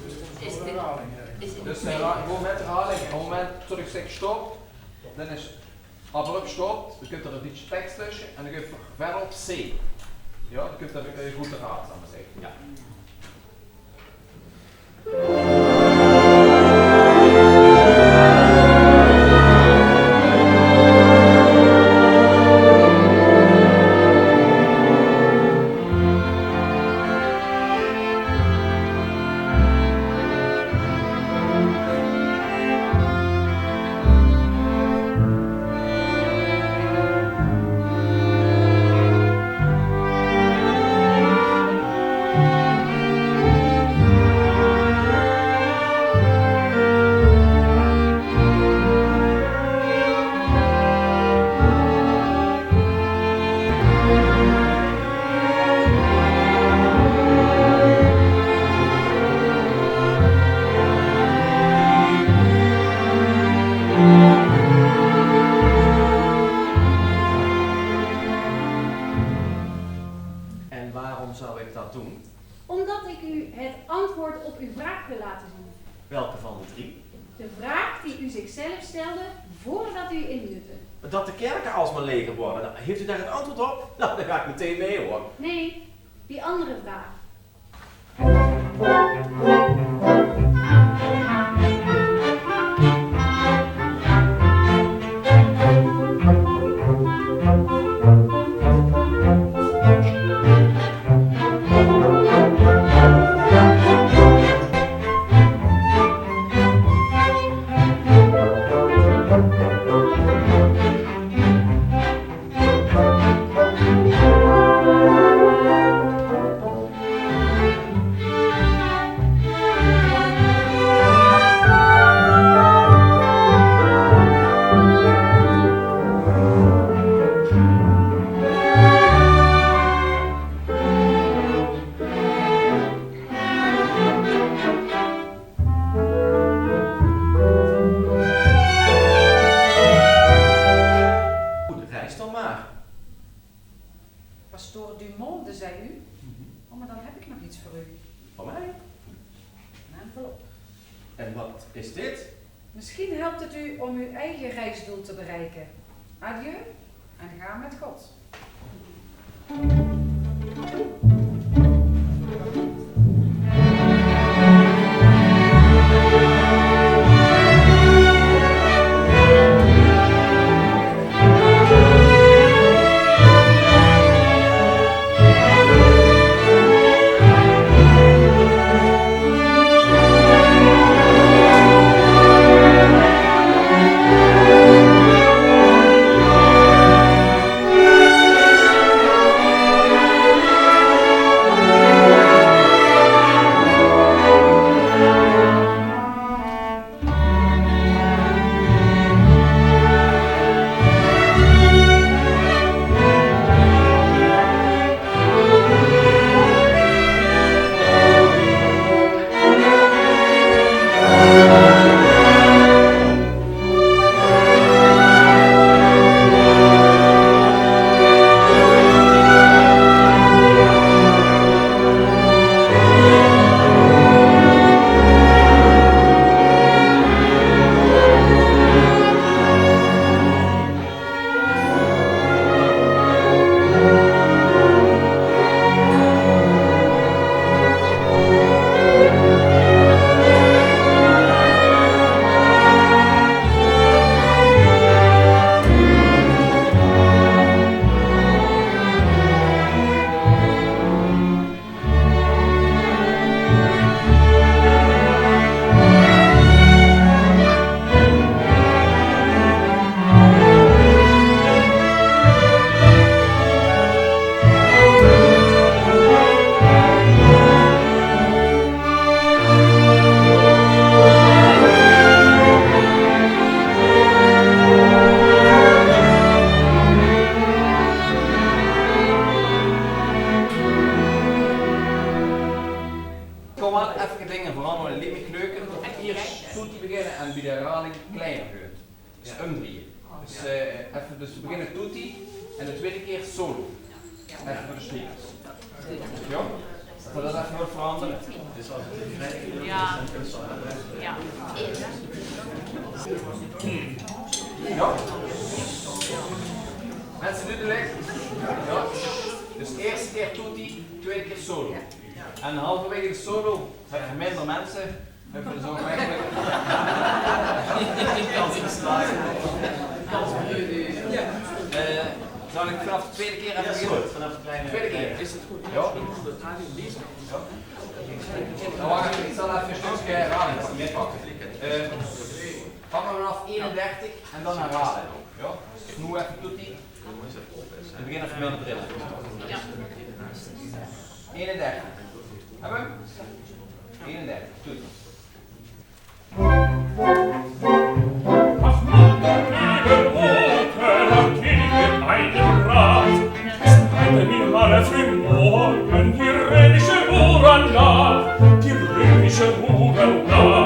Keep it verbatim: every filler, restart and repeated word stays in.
Is dit, is dit Dus eh, gewoon met herhaling. Op het moment dat ik zeg stop, dan is abrupt stop. Dan komt er een beetje tekst tussen en dan komt er verder op C. Ja, dan komt er eh, goed te raad, zal ik maar zeggen. Ja. En waarom zou ik dat doen? Omdat ik u het antwoord op uw vraag wil laten zien. Welke van de drie? De vraag die u zichzelf stelde voordat u innutte. Dat de kerken alsmaar leger worden. Nou, heeft u daar het antwoord op? Nou, dan ga ik meteen mee, hoor. Nee, die andere vraag. Goed, reis dan maar. Pastoor Dumond, zei u? Mhm. Oh, maar dan heb ik nog iets voor u. Voor mij? Een envelop. En wat is dit? Misschien helpt het u om uw eigen reisdoel te bereiken. Adieu en ga met God. Kom maar, effe dinge verandere, liet mich leuke. Eerst toetie beginne en bij de herhaling kleiner geut. Dus umdrieje. Dus eh, effe dus beginne toetie en de tweede keer solo. Effe voor de sliepers. Ja? Zal dat effe nog verangere? Ja. Ja. Ja? Minse, dudelik? Ja. Dus ierste kier tutti, twiede kier solo. En halverwaege de solo höbbe v'r minder minse. Höbbe v'r zo eigelik. Eh, zal ich vanaaf de twiede kier effe beginne? Vanaaf de twiede kier. Is 't good? Ja. Ja. Dan wach effe, ich zal effe e stökske herhaling pakke. Eh, pak mer vanaaf eenendertig en dan herhale. Ja. Dus noe effe tutti. En begin effe mit de bril. Ja. Eenendertig. Höbbe v'r 'm? Eenendertig. Tutti. Ach, Mutter, liebe Mutter, gib mir einen Rat. Halte mir alle früh morgen die römische Uhr an Land, die römische Uhr an Land.